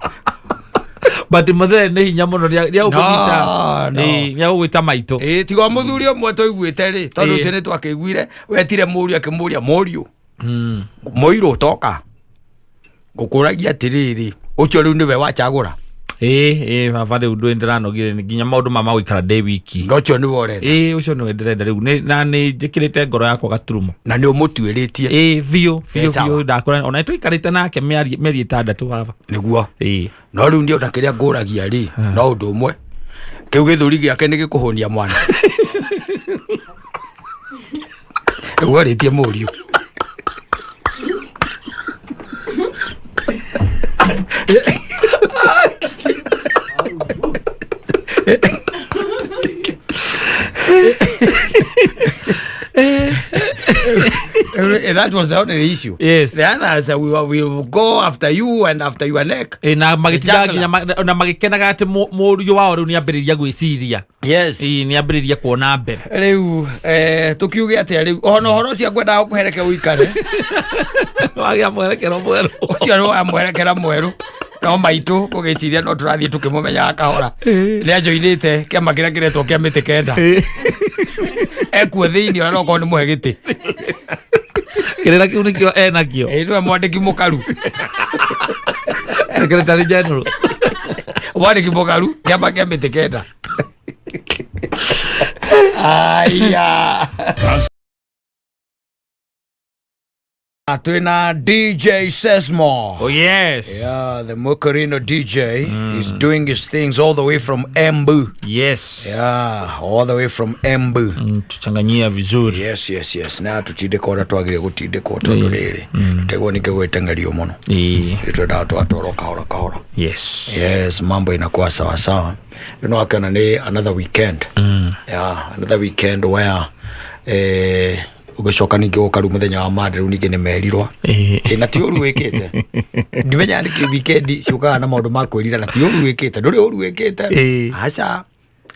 But mũthee nĩ hinya mũno nĩagũkũnyita. No, no. Nĩagũgwĩta maitũ. Ĩ, tiga o mũthuri ũmwe tũiguĩte rĩ, tondũ ũcio nĩ twakĩiguire wetire mũriũ akĩmũria, mũriũ mũirũ toka ngũkũragia atĩrĩrĩ, ũcio rĩu nĩwe wacagũra? Ĩ ĩ baba, rĩu ndũĩ ndĩranogire nĩ nginya maũndũ ma magũikara ndĩ wiki. Na ũcio nĩwe ũrenda? Ĩ, ũcio nĩwe ndĩrenda rĩu. Na nĩ njĩkĩrĩte ngoro yakwa gaturumo. Na nĩ ũmũtuĩrĩtie? Ĩ, biũ biũ. Ĩ, sawa. Biũ ndakũra ona tũikarĩte nake mĩeri 6 baba. Nĩguo. Ĩ. No rĩu niĩ ona kĩrĩa ngũragia rĩ, no ũndũ ũmwe, kĩu gĩthũri gĩake nĩ gĩkũhũnia mwana nĩguo arĩtie mũriũ? That was the only issue. Yes. The others, we will go after you and after your neck. Ĩ, na magĩtinda Jangla. nginya na magĩkenaga atĩ mũriũ wao rĩu nĩambĩrĩria gwĩciria. Yes. Ĩ, nĩambĩrĩria kuona mbere. Rĩu tũkiuge atĩa rĩu ona ũhoro ũcio ngwendaga gũkũhereke ũikare? Wagĩa mwerekero mwerũ. Ũcio nĩ wa mwerekera mwerũ, no maitũ ngũgĩciria no tũrathiĩ tũkĩmũmenyaga kahora. Nĩ anjoinĩte kĩama kĩrĩa kĩretwo kĩa mĩtĩ kenda, ekuo thĩinĩ ona no korwo nĩ mũhe gĩtĩ. Kĩrĩra kĩu nĩkĩo enakĩo. Ĩ, nĩwe mwandĩki mũkaru. Secretary general. Mwandĩki mũkaru kĩama kĩa mĩtĩ kenda. Aya. Twina DJ Sesmo. Oh yes. Yeah, the Mukurino DJ is doing his things all the way from Embu. Yes. Yeah, all the way from Embu. Tuchanganyia vizuri. Yes, yes, yes. Na tutindĩka ũrĩa twagĩrĩire gũtindĩkwo tondũ rĩrĩ tegwo nĩkĩo gwĩteng'erio mũno. Nĩ twendaga twatwarwo kahora kahora. Yes. Yes, mambo inakuwa sawa sawa. You know, akiona nĩ another weekend. Yeah, another weekend where ũgĩcoka ningĩ gũka rĩu mũthenya wa Monday rĩu ningĩ nĩ merirwo. Ĩ, na ti ũru wĩkĩte, ndimenyaga nĩkĩ weekend ciũkaga na maũndũ ma kwĩrira, na ti ũru wĩkĩte, ndũrĩ ũru wĩkĩte. Aca,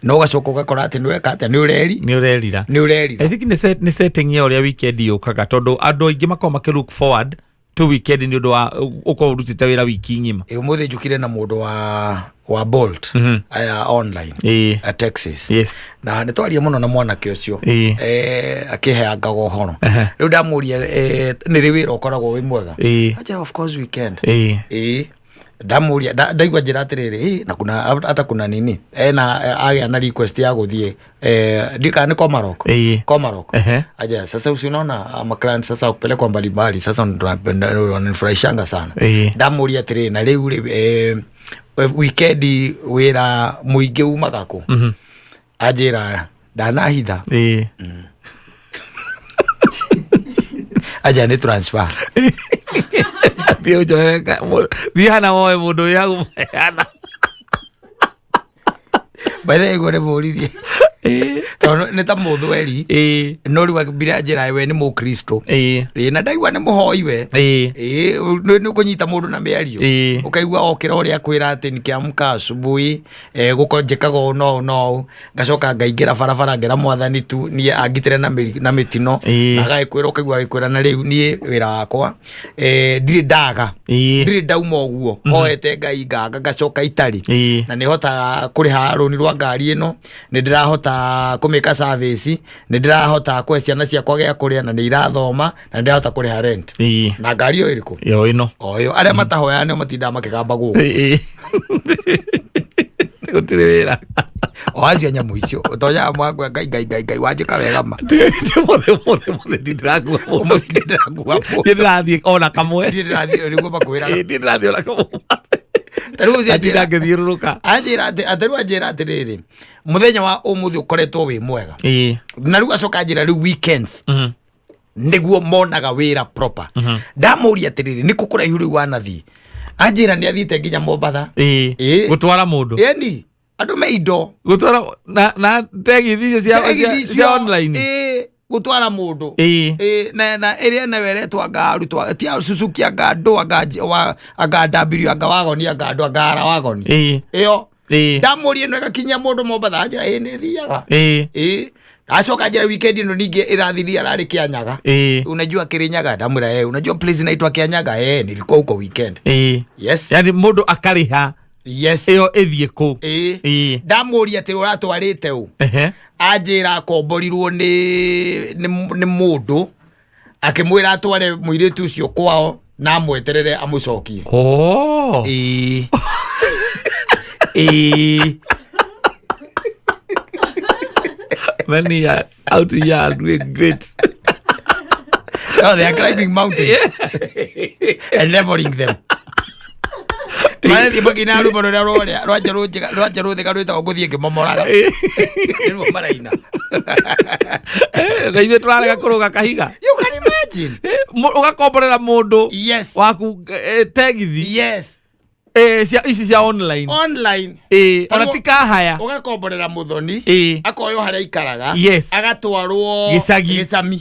no ũgacoka ũgakora atĩ nĩweka atĩa, nĩ ũreri Nĩ ũrerira. Nĩ ũrerira. I think nĩ setting ya ũrĩa weekend yũkaga, tondũ andũ aingĩ makoragwo makĩ look forward to weekend nĩ ũndũ wa ũkorwo ũrutĩte wĩra wiki ng'ima. Ĩ, ũmũthĩ njũkire na mũndũ wa Bolt aya online, a Texas, na nĩ twaria mũno na mwanake ũcio, akĩheangaga ũhoro. Rĩu ndamũria, nĩ rĩ wĩra ũkoragwo wĩ mwega? Anjĩra, of course weekend. Ĩ, ndamũria, ndaigua njĩra atĩrĩrĩ, na kuna hata kuna nini ena agĩa na request ya gũthiĩ, ndika nĩ Komarok. Komarok. Aja sasa usi unaona ma client sasa kupelekwa mbalimbali, sasa ndo wananifurahishanga sana. Ndamũria atĩrĩrĩ, na rĩu rĩ, weekend wĩra mũingĩ umaga kũ? Anjĩra ndanahitha. Anja nĩ transfer. Thiĩ ũnjoere thiĩ hana woe mũndũ ũrĩa agũheana. By the way, nĩ mũririe tondũ nĩ ta mũthweri, no rĩu ambire anjĩra we nĩ mũkristo. Ĩ, na ndaigua nĩ mũhoi we. Ĩ, nĩ ũkũnyita mũndũ na mĩario, ũkaigua okĩra ũrĩa akwĩra atĩ nikiamka asubuhi, gũko njĩkaga ũũ no ũũ no ũũ, ngacoka ngaingĩra barabara ngera mwathani tu niĩ angitĩre na mĩtino. Na agagĩkwĩra, ũkaigua agĩkwĩra, na rĩu niĩ wĩra wakwa, ndirĩ ndaga, ndirĩ ndauma ũguo hoete Ngai ngaga ngacoka itarĩ, na nĩ hotaga kũrĩha rũni rwa ngari ĩno, nĩ ndĩrahota kũmĩka service, nĩ ndĩrahota kũhe ciana ciakwa gĩa kũrĩa na nĩ irathoma, na nĩ ndĩrahota kũrĩha rent. Na ngari ĩyo ĩrĩkũ? Yo ĩno. O ĩyo arĩa matahoyaga nĩo matindaga makĩgamba gũkũ. Gũtirĩ wĩra. O acio nyamũ icio ũtonyaga mwakwa, Ngai, Ngai, Ngai, Ngai wanjĩka wega ma. Mũthĩ mũthĩ mũthĩ ndindĩrakua mũndũ. Ũmũthĩ ndĩrakua mũndũ. Ndirĩ ndĩrathiĩ ona kamwe. Ndirĩ ndĩrathiĩ nĩguo makwĩraga. Ndirĩ ndĩrathiĩ ona kamwe. Ta rĩu ũcio Atinda ngĩthiũrũrũka. Anjĩra atĩ rĩu anjĩra atĩrĩrĩ, mũthenya wa ũmũthĩ ũkoretwo wĩ mwega, na rĩu acoka anjĩra rĩu weekends nĩguo monaga wĩra proper. Ndamũria atĩrĩrĩ, nĩkũ kũraihu rĩu wanathiĩ? Anjĩra nĩ athiĩte nginya Mombatha. Gũtwara mũndũ. Ĩni, andũ me indo. Gũtwara na tegithi icio cia online. Ĩ, gũtwara mũndũ. Ĩ, na ĩrĩa nayo ĩretwo anga arutwo ti Suzuki, anga ndũ, anga anga W, anga wagoni, anga ndũ, anga ara wagoni ĩyo. Ndamũria ĩno ĩgakinyia mũndũ Mombatha? Anjĩra ĩ, nĩ ĩthiaga. Ĩ, acoka njĩra weekend ĩno ningĩ ĩrathiria ararĩ Kĩanyaga. Unajua Kirinyaga? Ndamwĩra, unajua place inaitwa Kianyaga? Nilikuwa huko weekend. Yes. Yani mũndũ akarĩha Yes. ĩyo ĩthiĩ kũ? Ĩ. Ndamũria atĩ ũratwarĩte ũ? Anjĩra akomborirwo nĩ mũndũ akĩmwĩra atware mũirĩtu ũcio kwao na amweterere amũcokie. Oh. Ĩ, ĩ. Many are out here doing great. No, they are climbing mountains and leveling them. Marathiĩ makĩina rwĩmbo rũrĩa rũrĩa rwa Njerũthĩka rwĩtagwo ngũthiĩ ngĩmomoraga, nĩruo maraina. Na ithuĩ tũrarega kũrũga kahiga. You can imagine. Ũgakomborera mũndũ waku tegithi cia ici cia online. Online. Ona ti kahaya. Ũgakomborera mũthoni, akoywo harĩa aikaraga, agatwarwo Gĩcagi. gĩcami,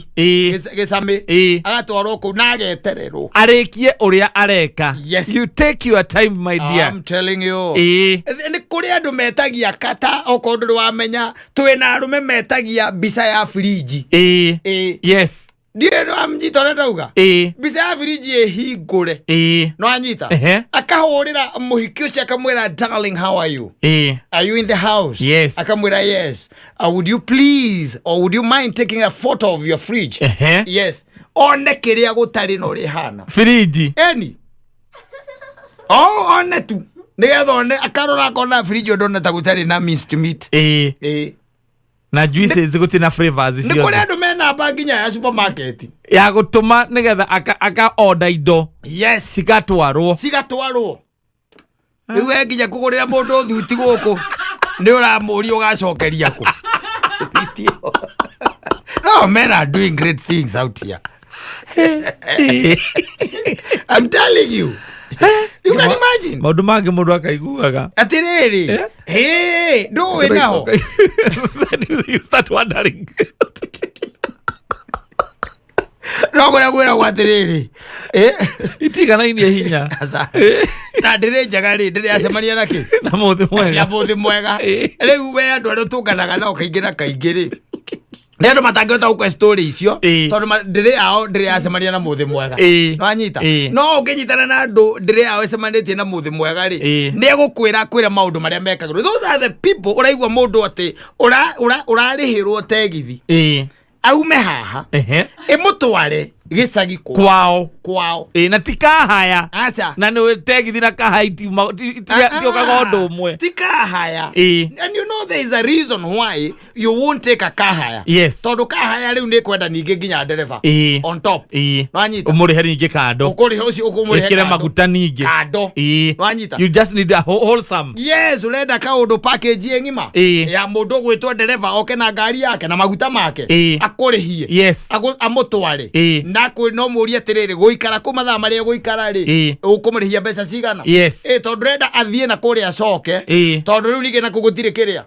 gĩcamĩ, agatwarwo kũu na agetererwo arĩkie ũrĩa areka. Yes. You take your time, my dear. I'm telling you. Nĩ kũrĩ andũ metagia kata, okorwo ndũrĩ wamenya, twĩna arũme metagia mbica ya birinji. Ĩ. Ndiũĩ nĩ wamnyita ũrĩa ndauga. Mbica ya birinji ĩhingũre. No anyita. Akahũrĩra mũhiki ũcio akamwĩra, "Darling, how are you? Are you in the house?" Yes. Akamwĩra, "Yes. Would you please or would you mind taking a photo of your fridge?" Yes, one kĩrĩa gũtarĩ na ũrĩa ĩhana. Birinji. Eni o one tu nĩgetha one, akarora akona birinji ũndũ ona ta gũtarĩ na minced meat. Ĩ. Na juices gũtirĩ na flavors Nĩ kũrĩ ciothe. andũ mena namba nginya ya supermarket. Ya gũtũma nĩgetha aka order indo Yes. cigatwarwo. Cigatwarwo. Rĩu we nginya kũgũrĩra mũndũ thuti gũkũ nĩ ũramũria ũgacokeria kũ. Thuti ĩyo. No, men are doing great things out here. I'm telling you. You can imagine. Maũndũ mangĩ mũndũ akaiguaga. Atirĩrĩ. Hey, ndũĩ naho. Then you start wondering. No kũrĩa kwĩragwo atĩrĩrĩ. Eh, Itiganainie hinya. aca. Na ndĩrĩ njega rĩ, ndĩrĩ acemania na kĩ? Na mũthĩ mwega. Na mũthĩ mwega. Rĩu we andũ arĩa ũtũnganaga nao kaingĩ na kaingĩ rĩ, nĩ andũ matangĩhota gũkwe story icio tondũ ndĩrĩ yao ndĩrĩ yacemania na mũthĩ mwega. Nĩwanyita? No ũngĩnyitana na andũ ndĩrĩ yao ĩcemanĩtie na mũthĩ mwega rĩ, nĩ egũkwĩra kwĩra maũndũ marĩa mekagĩrwo. Those are the people ũraigua mũndũ atĩ ũrarĩhĩrwo tegithi aume haha ĩmũtware gĩcagi kwao. Kwao. Na ti kahaya. Aca. Na nĩ tegithi na kahaya itiokaga ũndũ ũmwe. Ti kahaya. And you know there is a reason why you won't take a kahaya. Yes. Tondũ kahaya rĩu nĩ kwenda ningĩ nginya ndereba. On top. Nĩwanyita? Ũmũrĩhe ningĩ kando. Ũkũrĩha ũcio ũkũmũrĩhe Wĩkĩre kando. maguta ningĩ. Kando. Nĩwanyita? You just need a wholesome. Yes, ũrenda kaũndũ package ĩ ng'ima ya mũndũ ũgwĩtwo ndereba oke na ngari yake na maguta make akũrĩhie. Yes. Amũtware. Na no mũrie atĩrĩrĩ, gũikara kũ mathaa marĩa gũikara rĩ, ũkũmũrĩhia mbeca cigana? Yes. Tondũ ndĩrenda athiĩ na kũrĩa acoke. Tondũ rĩu ningĩ nakuo gũtirĩ kĩrĩa.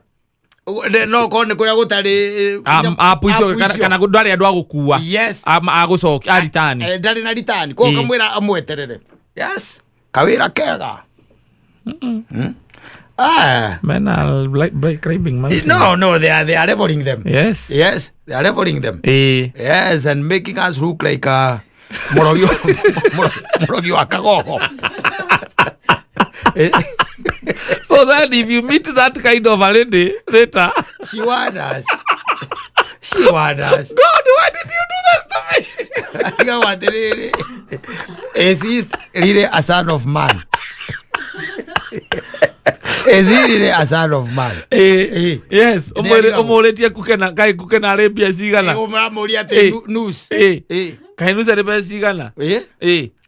No korwo nĩ kũrĩa gũtarĩ, Apu icio apu icio. kana ndwarĩ andũ a gũkua. Yes. A gũcokia, a return. Ndarĩ na return. Koguo ũkamwĩra amweterere. Yes. Kawĩra kega. Men are climbing mountains. No, they are leveling them. Yes. Yes, they are leveling them. Yes, and making us look like mũrogi wa kagogo. So then if you meet that kind of a lady later, She wonders. She wonders. God, why did you do this to me? Arigagwo atĩrĩrĩ, is he really a son of man? Is he really a son of man? Yes, Nĩ arigagwo. ũmũrĩtie kukena kaĩ kukena arĩ mbia cigana? Ũramũria atĩ nus. Kaĩ nusu arĩ mbeca cigana? We.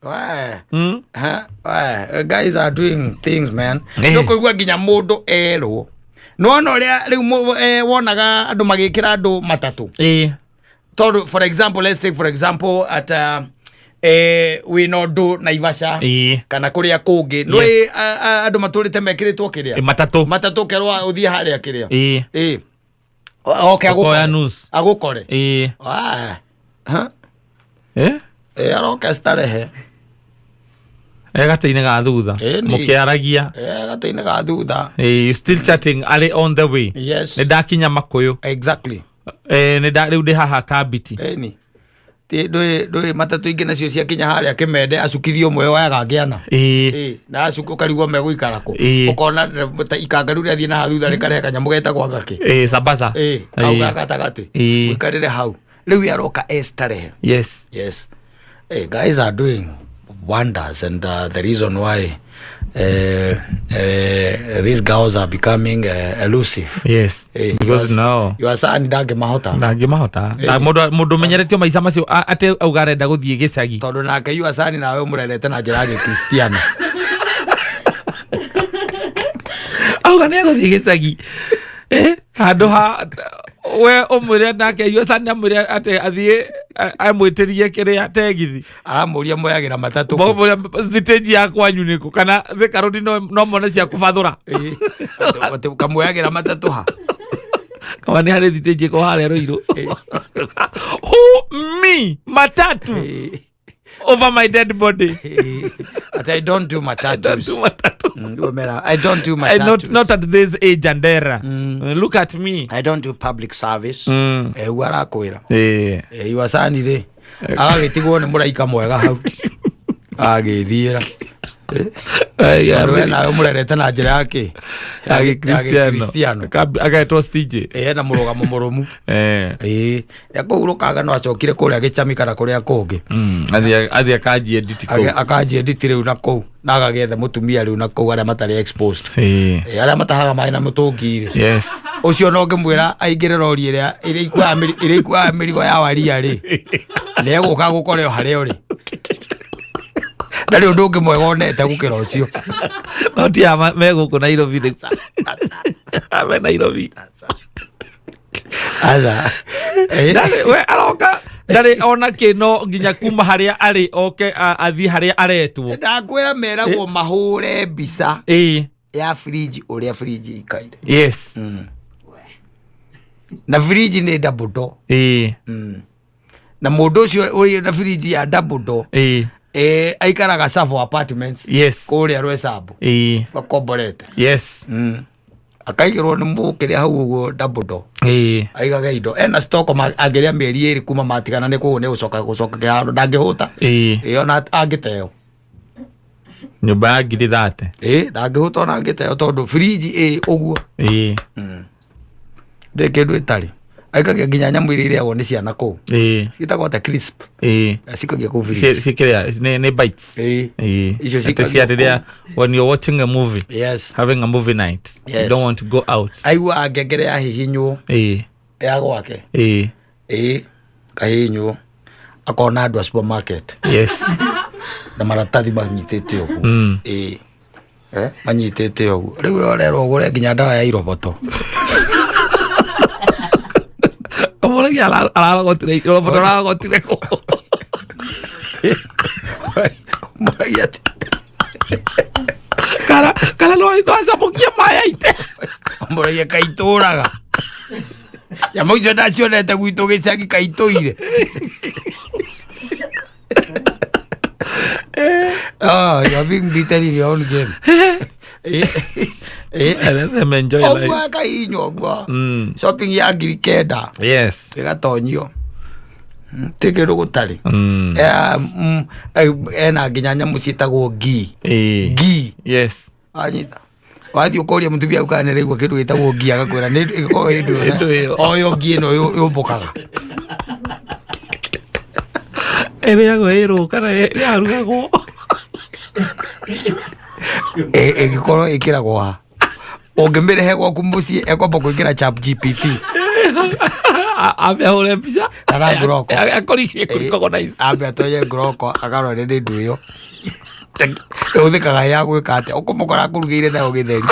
Huh? We. Guys are doing things, man. Nĩ ũkũigua nginya mũndũ erwo. Nĩwona ũrĩa rĩu wonaga andũ magĩkĩra andũ matatũ. Tondũ for example, let's take for example at wĩna ũndũ Naivasha kana kũrĩa kũngĩ. Nĩũĩ andũ matũrĩte mekĩrĩtwo kĩrĩa? Matatũ. Matatũ kerwo ũthiĩ harĩa kĩrĩa. Oke Ũkoya agũkore. nusu. Agũkore. Ah. Huh? Aroka starehe. Gatĩ-inĩ ga thutha. Mũkĩaragia. Gatĩ-inĩ ga thutha. You still chatting arĩ on the way. Yes. Nĩ ndakinya Makũyũ. Exactly. Nĩ rĩu ndĩ haha Kambiti. Ĩni. Ndũĩ matatũ ingĩ nacio ciakinya harĩa Kĩmende acukithio ũmwe waga ngĩana. Na acuka ũkarigwo megũikara kũ. Ũkona ta ikanga rĩu rĩathiĩ na hau thutha rĩkarehe kanyamũ getagwo ngakĩ. Sambaza. Kau ga gatagatĩ. Ũikarĩre hau. Rĩu aroka e starehe. Yes. Yes. Hey, guys are doing wonders, and the reason why these girls are becoming elusive. Yes. Because now Your son ndangĩmahota. Ndangĩmahota. Na mũndũ ũmenyeretio maica macio atĩ auga arenda gũthiĩ gĩcagi. Tondũ nake your son nawe ũmũrerete na njĩra ya gĩkristiano. Auga nĩ egũthiĩ gĩcagi. Handũ ha we ũmwĩre nake your son amwĩre atĩ athiĩ amwĩtĩrie kĩrĩa tegithi. Aramũria moyagĩra matatũ kũ? Thitĩnji ya kwanyu nĩkũ kana Thika Road no mone cia kũbathũra. Atĩ kamuoyagĩra matatũ ha? Kama nĩ harĩ thitĩnji ĩkorwo harĩa Ruiru. Who me matatu over my dead body. Ati I don't do matatus. I don't do matatus. I don't do I matatus. not at this age and era. Look at me. I don't do public service. Ũguo arakwĩra. Iwacani rĩ agagĩtigwo nĩ mũraika mwega hau agagĩthiĩra. Tondũ we nawe mũrerete na njĩra ya kĩ Ya ya gĩkristiano. gĩkristiano Agetwo stingy. ĩ ena mũrũgamo mũrũmu. Eh. Ĩ ekũhurũkanga no acokire kũrĩa gĩchami kana kũrĩa kũngĩ. Athiĩ akanjie nditi kũu. Akanjie nditi rĩu na kũu na agagĩethe mũtumia rĩu na kũu arĩa matarĩ exposed. Ĩĩ. Ĩ, arĩa matahaga maĩ na mũtũngi rĩ, Yes. ũcio no ngĩmwĩra aingĩre rori ĩrĩa ĩrĩa ikuaga mĩrigo ya waria rĩ, nĩ egũka gũkore o harĩa ũrĩ, ndarĩ ũndũ ũngĩ mwega onete gũkĩra ũcio. No ti aya me gũkũ Nairobi rĩ. Me Nairobi. Aca. Ĩ, Ndarĩ we aroka ndarĩ ona kĩ no nginya kuma harĩa arĩ oke athiĩ harĩa aretwo. Ndakwĩra meragwo mahũre mbica Ĩĩ. ya fridge ũrĩa fridge ikaire. Yes. Na fridge nĩ double door. Ĩĩ. Na mũndũ ũcio ũrĩ na fridge ya double door, Ĩĩ. eh, aikaraga Savo Apartments Yes. kũrĩa Rwesambu, Ĩĩ. makomborete. Yes. Akaigĩrwo nĩ mũkĩrĩa hau ũguo double door, Ĩĩ. aigage indo ena stock angĩrĩa mĩeri 2 kuma matigana nĩ kũu nĩ gũcoka gũcoka kĩharo ndangĩhũta. Ĩĩ. Ĩ ona angĩteo. Nyũmba ya ngiri 30. Ĩ ndangĩhũta ona angĩteo tondũ fridge ĩ ũguo. Ĩĩ. Ndĩ kĩndũ ĩtarĩ, aikagia nginya nyamũ iria irĩagwo nĩ ciana kũu, Ĩĩ. ciĩtagwo atĩa, crisp. Ĩĩ. Cikagia kũu fridge. Cikĩrĩa nĩ bites. Ĩĩ. Ĩĩ. Icio Atĩ cikagio cia rĩrĩa when you're watching a movie, Yes. having a movie night, you Yes. don't want to go out. Aiguaga ngengere yahihinywo Ĩĩ. ya gwake. Ĩĩ. Ĩ kahihinywo akona andũ a supermarket Yes. na maratathi manyitĩte ũguo. Ĩ manyitĩte ũguo rĩu we ũrerwo ũgũre nginya ndawa ya iroboto. Kamũragia ararogotire iroboto ararogotire kũ? Mũragia atĩ Kana no acamũkie maĩ aite. Mũragia kaitũraga nyamũ icio ndacionete gwitũ gĩcagi kaitũire. Oh, you are being beaten in your own game. Let them enjoy life. Ũguo akahihinywo ũguo shopping ya 9,000. Yes. Ĩgatonyio ti kĩndũ gũtarĩ. Ena nginya nyamũ ciĩtagwo ngii. Ĩĩ. Ngii. Yes. Wanyita wathiĩ ũkoria mũtumia waku kana nĩaraigua kĩndũ gĩtagwo ngii, agakwĩra nĩ ĩgĩkoragwo ĩ Hĩndĩ ĩyo. ndũ o yo ngii ĩno yũmbũkaga. Ĩrĩagwo ĩrũ kana yarugagwo. Ĩngĩkorwo ĩkĩragwo ha ũngĩmĩrehe gwaku mũciĩ ekwamba kũingĩra Chat GPT. Ambe ahũre mbica. Kana Grok. Akorigie kũrecognize. Ambe atonye Grok akarore nĩ ndũ ĩyo ĩhũthĩkaga ya gwĩka atĩa, ũkũmũkora akũrugĩire nayo gĩtheri.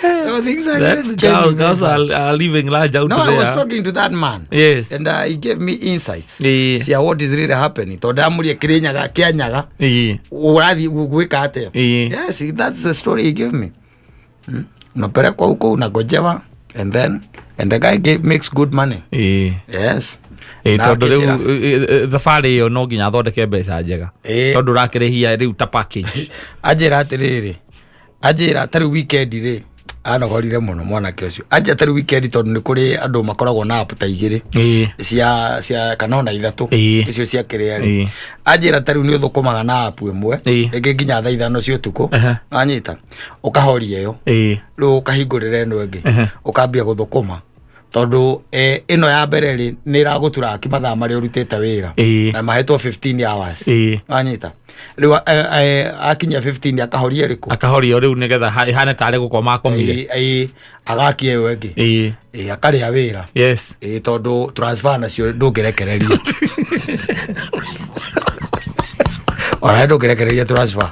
No, things are That just changing. girls are living large out No, there. I was talking to that man. Yes. And he gave me insights. Ĩĩ. Cia what is really happening. Tondũ ndamũria Kĩrĩnyaga Kĩanyaga Ĩĩ. ũrathiĩ gwĩka atĩa. Ĩĩ. Yes, that's the story he gave me. Unapelekwa huko unangojewa and then and the guy makes good money. Ĩĩ. Yes. Ĩĩ, Na tondũ rĩu akĩnjĩra- thabarĩ ĩyo no nginya athondeke mbeca njega Ĩĩ. tondũ ũrakĩrĩhia rĩu ta package. Anjĩra atĩrĩrĩ, anjĩra tarĩu weekend rĩ anogorire mũno mwanake ũcio, anjĩra tarĩu weekend tondũ nĩ kũrĩ andũ makoragwo na app ta igĩrĩ Ĩĩ. cia kana ona ithatũ, Ĩĩ. icio cia kĩrĩa Ĩĩ. rĩ, anjĩra tarĩu nĩ ũthũkũmaga na app ĩmwe Ĩĩ. rĩngĩ nginya thaa 5 cia ũtukũ. Aha. Wanyita ũkahoria ĩyo, Ĩĩ. rĩu ũkahingũrĩra ĩno ĩngĩ, Aha. ũkambia gũthũkũma tondũ ĩno ya mbere rĩ nĩ ĩragũturaki mathaa marĩa ũrutĩte wĩra. Ĩĩ. Na mahetwo 15 hours. Ĩĩ. Wanyita rĩu akinyia 15 akahoria ĩrĩkũ. Akahoria rĩu nĩgetha ĩhane tarĩ gũkoma akomire. Ĩĩ, ĩĩ, agakia ĩyo ĩngĩ. Ĩĩ. Ĩĩ, akarĩa wĩra. Yes. Ĩĩ, tondũ transfer nacio ndũngĩrekereria, ona ndũngĩrekereria transfer.